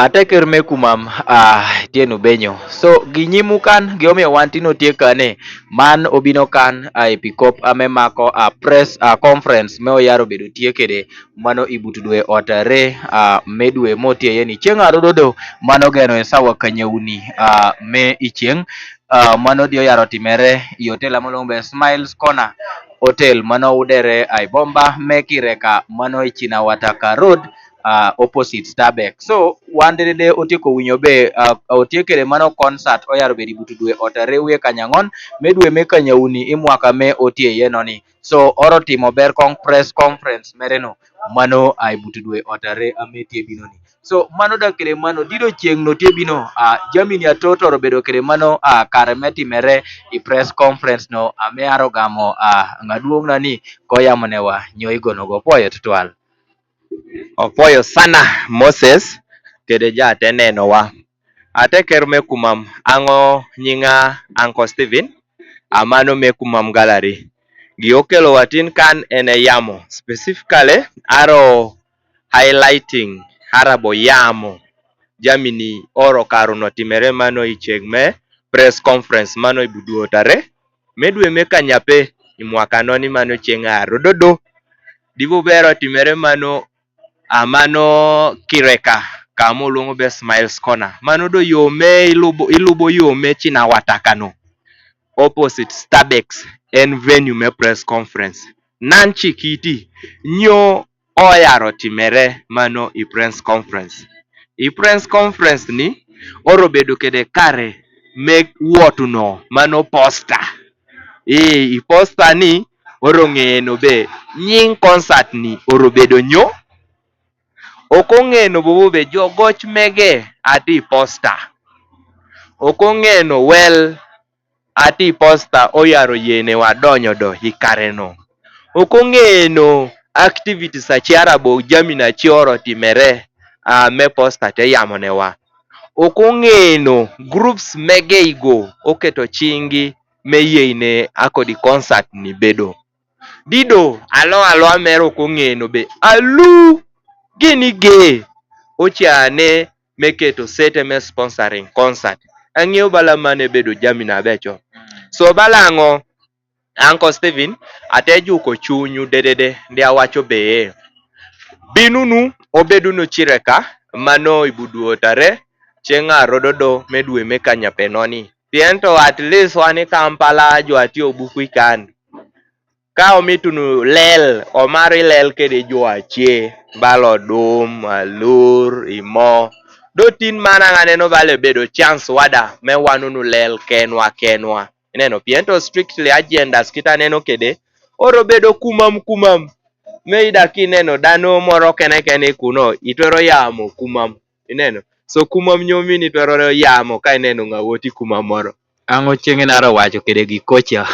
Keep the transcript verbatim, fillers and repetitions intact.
Ateker me kumam, ah, tienu benyo. So, gi nyimu kan, gi omiyo wan tinu tie kane, man obino kan, ah, epikop, ah, me mako, ah, press, ah, conference, me oyaro bedo tie kede, mano i but dwe otare, ah, me dwe motie yeni. Chieng' arododo, mano geno e sawa kanyauni, ah, me i chieng', ah, mano di oyaro timere, i hotel amolong be Smiles Corner, hotel mano udere ai bomba, me kireka, mano i Chinawataka Road, ah, opposite Starbeck. So, wan dede otieko winyo be, ah, otie kede mano concert, oyaro bedi but dwe otare wie kanyang'on, me dwe me kanyauni i mwaka me otie yenoni. So, oro timo ber kong press conference mereno, mano ai but dwe otare ame tie binoni. So, mano da kede mano, dido chieng' no tie bino, ah, jamini ato toro bedo kede mano, ah, kare me timere i press conference no, ame aro gamo, ah, ng'aduong' nani, koyamonewa, nyo igonogo poyo tutwal. Opoyo sana Moses, kede ja te neno wa. Ateker me kumam, ang'o nyinga Uncle Steven, amano me kumam gallery. Gi okelo wa tin kan en e yamo, specifically, aro highlighting, arabo yamo. Jamini oro karuno timere mano i chieng' me press conference mano i but dwe otare. Me dwe me kanyape, i mwaka noni mano chieng' arododo. Dibo bero timere mano, amano kireka, kama oluongo be Smiles Corner. Mano do yo me ilubo, ilubo yo me Chinawataka no. Opposite Starbex en venue me press conference. Nan chikiti, nyo oyaro timere mano i press conference. I press conference ni, oro bedo kede kare me wuotuno mano poster. I, i poster ni, oro ng'eno be nying concert ni, oro bedo nyo. Ok ong'eno bobo be jogoch mege ati poster. Ok ong'eno wel ati poster oyaro yene wa donyo do i kare no. Ok ong'eno activities achiel arabo jamini achiel oro timere, ah, me poster te yamone wa. Ok ong'eno groups mege igo oketo chingi me yie ine akodi concert ni bedo. Dido, alo alo amer ok ong'eno be. Alu, gini ge. Ochane me keto sete me sponsoring concert. Ang'eyo bala mane bedo jamini abecho. So bala ang'o, Uncle Steven, ate juko chunyu dedede, ndi awacho be. Binunu, obedunu chireka, mano i but dwe otare, chieng' arododo me dwe me kanyape noni. Pien to at least wan i Kampala, jo ati obuku i kan. Ka omitunu lel, omari lel kede jo achie, balo dum, alur, imo. Do tin mana ng'ane no bale bedo chance wada, me wanunu lel kenwa kenwa. Ineno, pien to strictly agendas kita neno kede, oro bedo kumam kumam. Me ida kineno dano moro kene kene kuno, itwero yamo kumam. Ineno. So kumam nyomi ni twero yamo ka ineno ng'a woti kumam moro. Ang'o chieng' inaro wacho kede gi kocha?